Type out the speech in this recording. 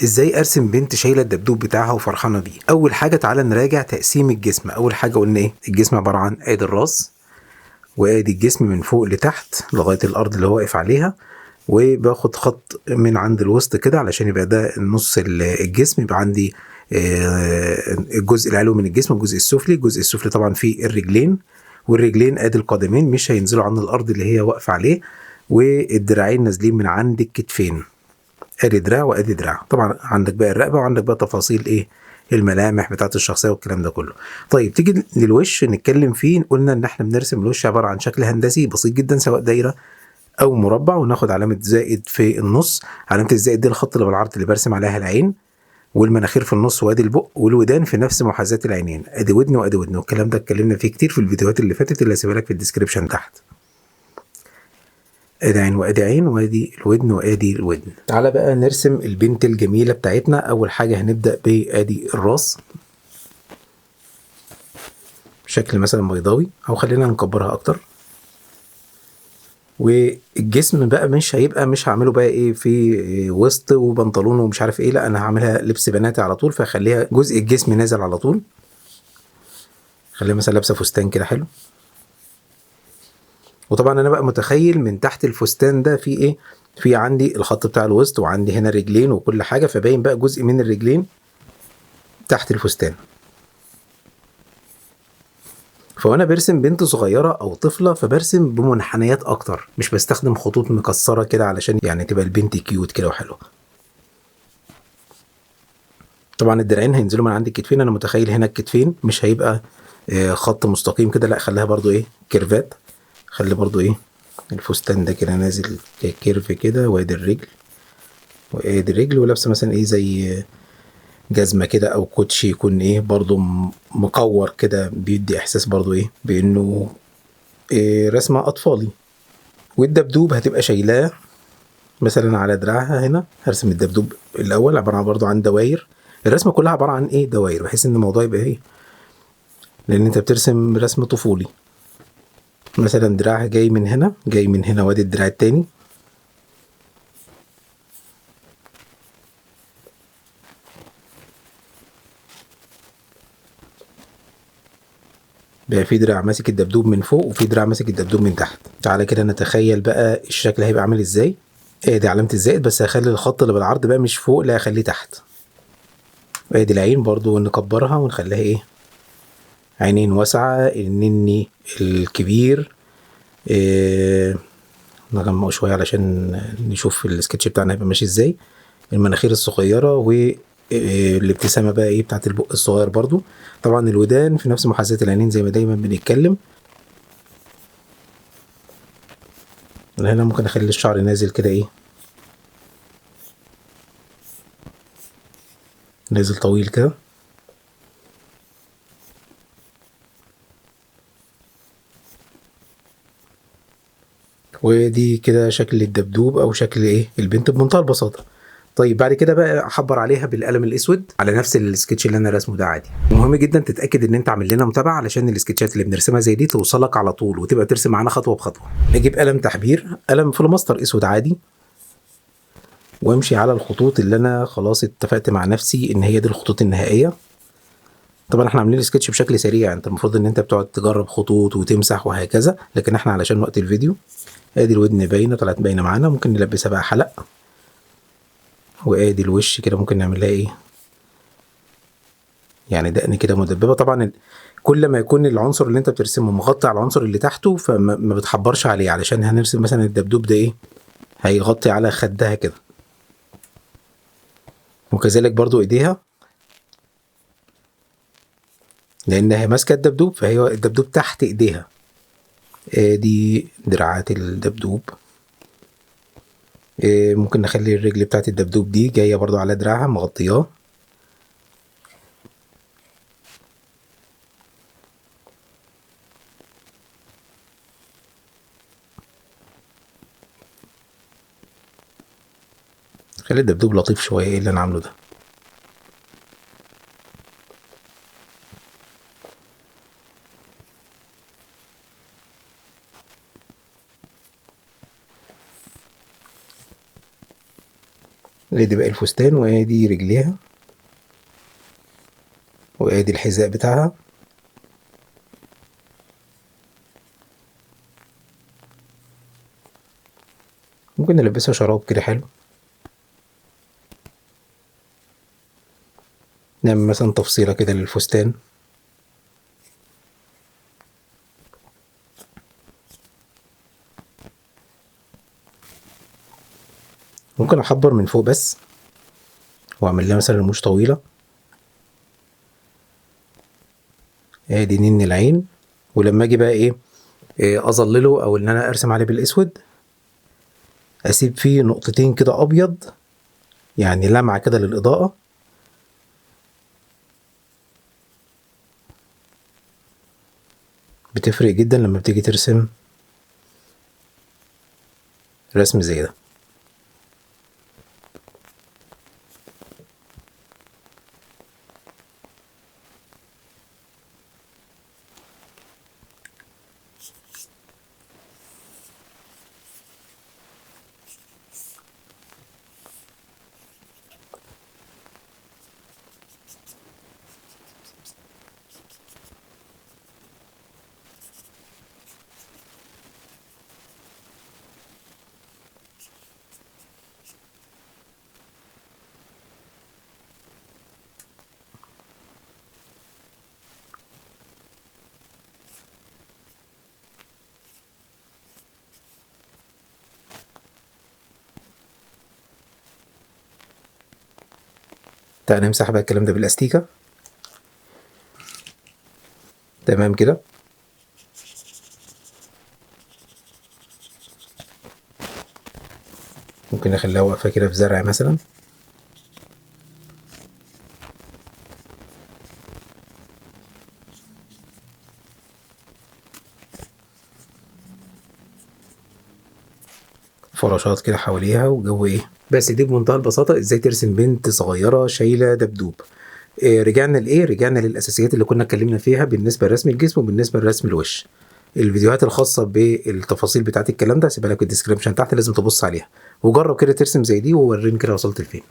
ازاي ارسم بنت شايله الدبدوب بتاعها وفرحانه بيه؟ اول حاجة تعالى نراجع تقسيم الجسم. اول حاجة قلنا ايه؟ الجسم عبارة عن ادي الراس وادي الجسم من فوق لتحت لغاية الارض اللي هو واقف عليها، وباخد خط من عند الوسط كده علشان يبقى ده نص الجسم، يبقى عندي الجزء العلوي من الجسم والجزء السفلي. الجزء السفلي طبعا فيه الرجلين، والرجلين ادي القدمين مش هينزلوا عن الارض اللي هي واقفة عليه، والدراعين نازلين من عند الكتفين، ادي دراع وادي دراع. طبعا عندك بقى الرقبة وعندك بقى تفاصيل ايه الملامح بتاعت الشخصية والكلام ده كله. طيب تيجي للوش نتكلم فيه. قلنا ان احنا بنرسم الوش عبارة عن شكل هندسي بسيط جدا، سواء دايرة او مربع، وناخد علامة زائد في النص. علامة الزائد دي الخط اللي بالعرض اللي برسم عليها العين، والمناخير في النص، وادي البق، والودان في نفس محاذاة العينين، ادي ودن وادي ودن. والكلام ده اتكلمنا فيه كتير في الفيديوهات اللي فاتت اللي هسيبها لك في ال description تحت. ادي عين وادي عين وادي الودن وادي الودن. تعالى بقى نرسم البنت الجميلة بتاعتنا. اول حاجة هنبدا بادي الراس بشكل مثلا بيضاوي، او خلينا نكبرها اكتر. والجسم بقى مش هعمله بقى ايه في وسط وبنطلون ومش عارف ايه، لا انا هعملها لبس بناتي على طول، فخليها جزء الجسم نازل على طول. خليها مثلا لابسه فستان كده حلو. وطبعا انا بقى متخيل من تحت الفستان ده في ايه، في عندي الخط بتاع الوسط وعندي هنا رجلين وكل حاجة، فباين بقى جزء من الرجلين تحت الفستان. فوانا برسم بنت صغيرة او طفله فبرسم بمنحنيات اكتر، مش بستخدم خطوط مكسرة كده علشان يعني تبقى البنت cute كده وحلوه. طبعا الدراعين هينزلوا من عند الكتفين، انا متخيل هنا الكتفين مش هيبقى خط مستقيم كده، لا خليها برضو ايه curve ات، خلي برضو ايه الفستان ده كده نازل curve كده، وادي الرجل وادي الرجل، ولابسه مثلا ايه زي جزمه كده او كوتشي يكون ايه برضو مقور كده، بيدي احساس برضو ايه بانه إيه رسمه اطفالي. والدبدوب هتبقى شايلاه مثلا على دراعها. هنا هرسم الدبدوب الاول عبارة برضو عن دواير، الرسمة كلها عبارة عن ايه دواير، بحيث ان الموضوع يبقى ايه، لان انت بترسم رسم طفولي. مثلا دراعها جاي من هنا، جاي من هنا، وادي الدراع التاني. بقى في دراع ماسك الدبدوب من فوق وفي دراع ماسك الدبدوب من تحت. تعالى كده نتخيل بقى الشكل هيبقى عامل ازاي. ادي علامة الزائد، بس هخلي الخط اللي بالعرض بقى مش فوق، لا هخليه تحت. ادي العين برضو نكبرها ونخليها ايه عينين واسعة، النني الكبير. نغمقه شوية علشان نشوف السكتش بتاعنا هيبقى ماشي ازاي. المناخير الصغيرة والابتسامة بقى ايه بتاعت البق الصغير برضو. طبعا الودان في نفس محاذاة العينين زي ما دايما بنتكلم. هنا ممكن اخلي الشعر نازل كده ايه نازل طويل كده. ودي كده شكل الدبدوب او شكل ايه البنت بمنتهى البساطة. طيب بعد كده بقى احبر عليها بالقلم الاسود على نفس السكتش اللي انا رسمه ده عادي. مهم جدا تتاكد ان انت عامل لنا متابعه علشان السكتشات اللي بنرسمها زي دي توصلك على طول وتبقى ترسم معانا خطوة بخطوة. اجيب قلم تحبير، قلم فلوماستر اسود عادي، وامشي على الخطوط اللي انا خلاص اتفقت مع نفسي ان هي دي الخطوط النهائية. طبعا احنا عاملين السكتش بشكل سريع، انت المفروض ان انت بتقعد تجرب خطوط وتمسح وهكذا، لكن احنا علشان وقت الفيديو. ادي الودن باينة، طلعت باينة معانا، ممكن نلبسها بقى حلق. وادي الوش كده ممكن نعمل لها ايه يعني دقن كده مدببه. طبعا كل ما يكون العنصر اللي انت بترسمه مغطي على العنصر اللي تحته فما بتحبرش عليه، علشان هنرسم مثلا الدبدوب ده ايه هيغطي على خدها كده، وكذلك برضو ايديها لان هي ماسكه الدبدوب فهي الدبدوب تحت ايديها. ادي دراعات الدبدوب. ممكن نخلي الرجل بتاعت الدبدوب دي جاية برضو على دراعها مغطياه. خلي الدبدوب لطيف شوية. ايه اللي انا عامله ده؟ ادي بقى الفستان، وادي رجليها، وادي الحذاء بتاعها. ممكن نلبسها شراب كده حلو، نعمل مثلا تفصيلة كده للفستان. ممكن احبر من فوق بس واعمل لها مثلا رموش طويلة. ادي نن العين. ولما اجي بقى اظلله او ان انا ارسم عليه بالاسود، اسيب فيه نقطتين كده ابيض، يعني لمعة كده للاضاءة. بتفرق جدا لما بتيجي ترسم رسم زي ده. تعالى نمسح بقى الكلام ده بالاستيكة. تمام كده. ممكن نخليها واقفة كده في زرع مثلا. فراشات كده حواليها وجو ايه. بس دي بمنتهى البساطة ازاي ترسم بنت صغيرة شايلة دبدوب. رجعنا لايه؟ رجعنا للاساسيات اللي كنا اتكلمنا فيها بالنسبة لرسم الجسم وبالنسبة لرسم الوش. الفيديوهات الخاصة بالتفاصيل بتاعت الكلام ده هسيبها لك في ال description تحت، لازم تبص عليها وجرب كده ترسم زي دي ووريني كده وصلت لفين.